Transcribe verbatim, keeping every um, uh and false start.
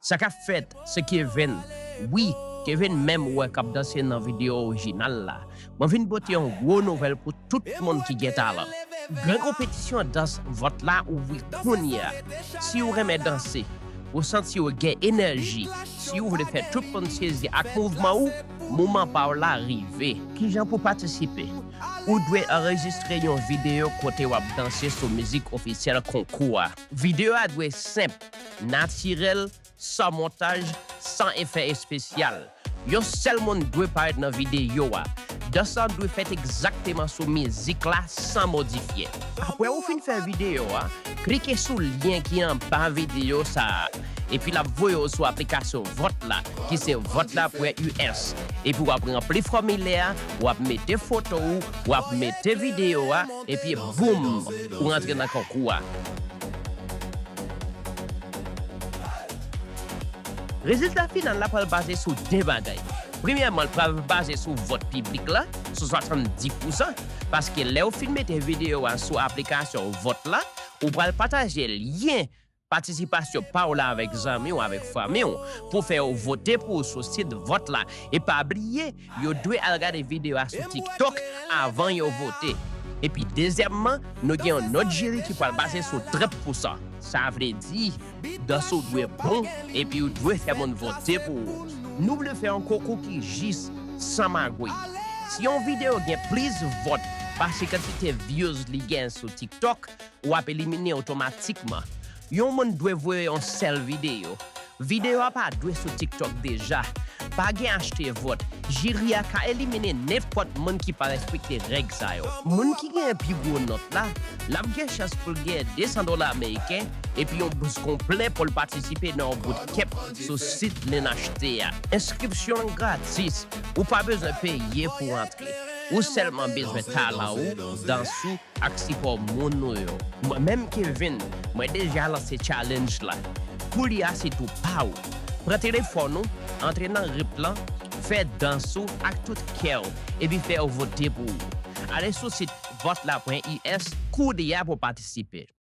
Sa k ap fèt, se Kevin. Wi, Kevin menm ou wè k ap danse nan videyo orijinal la. Mwen vin pote yon gwo nouvèl pou tout moun ki gen talan. Gen konpetisyon dans vòt la ouvri kounye a. Si w renmen danse, ou santi w gen enèji, si w vle fè tout moun sezi ak mouvman ou, moman pa w la rive. Kijan pou patisipe? Ou dwe anrejistre yon videyo kote w ap danse sou mizik ofisyèl konkou a. Videyo a dwe senp, natirèl, san montaj, san efè espesyal. Yon sèl moun dwe parèt nan videyo a. Dans lan dwe fèt egzakteman sou mizik la san modifye. Apre ou fin fè videyo a, klike sou lyen ki anba videyo sa a, epi l ap voye w sou aplikasyon vòt la, ki se vòt la pwen U S. Epi w ap ranpli fòmilè a, w ap mete foto w, w ap mete videyo a, epi boum, ou rantre nan konkou a. Rezilta final la pral baze sou de bagay. Premyèman, l pral baze sou vòt piblik la, sou swasanndis pousan, paske lè w fin mete videyo a sou aplikasyon vòt la, ou pral pataje lyen patisipasyon pa w la avèk zanmi w, avèk fanmi w, pou fè yo vote pou w sou sit vòt la. E pa bliye, yo dwe al gade videyo a sou TikTok avan yo vote. Epi dezyèmman, nou gen yon nòt jiri ki pral baze sou trant pousan. Sa vle di, dans ou dwe bon, epi ou dwe fè moun vote pou ou. Nou vle fè yon konkou ki jis, san magouy. Si yon videyo gen plis vòt pase kantite views li gen sou TikTok, w ap elimine otomatikman. Yon moun dwe voye yon sèl videyo. Videyo a pa dwe sou TikTok deja. Pa gen achte vòt. Jiri a ka elimine nenpòt moun ki pa respekte règ sa yo. Moun ki genyen pi gwo nòt la, l ap gen chans pou l genyen de san dola ameriken epi yon bous konplè pou l patisipe nan yon bootcamp sou sit Lenachte a. Enskripsyon an gratis. Ou pa bezwen peye pou antre. Ou sèlman bezwen talan ou, dans ou, ak sipò moun ou yo. Mwen menm Kevin, mwen deja lanse challenge la. Koulye a se tou pa w. Pran telefòn ou, antre nan rit lan, fè dans ou ak tout kè w, epi fè yo vote pou ou. Ale sou sit vòt la pwen U S koulye a pou w patisipe.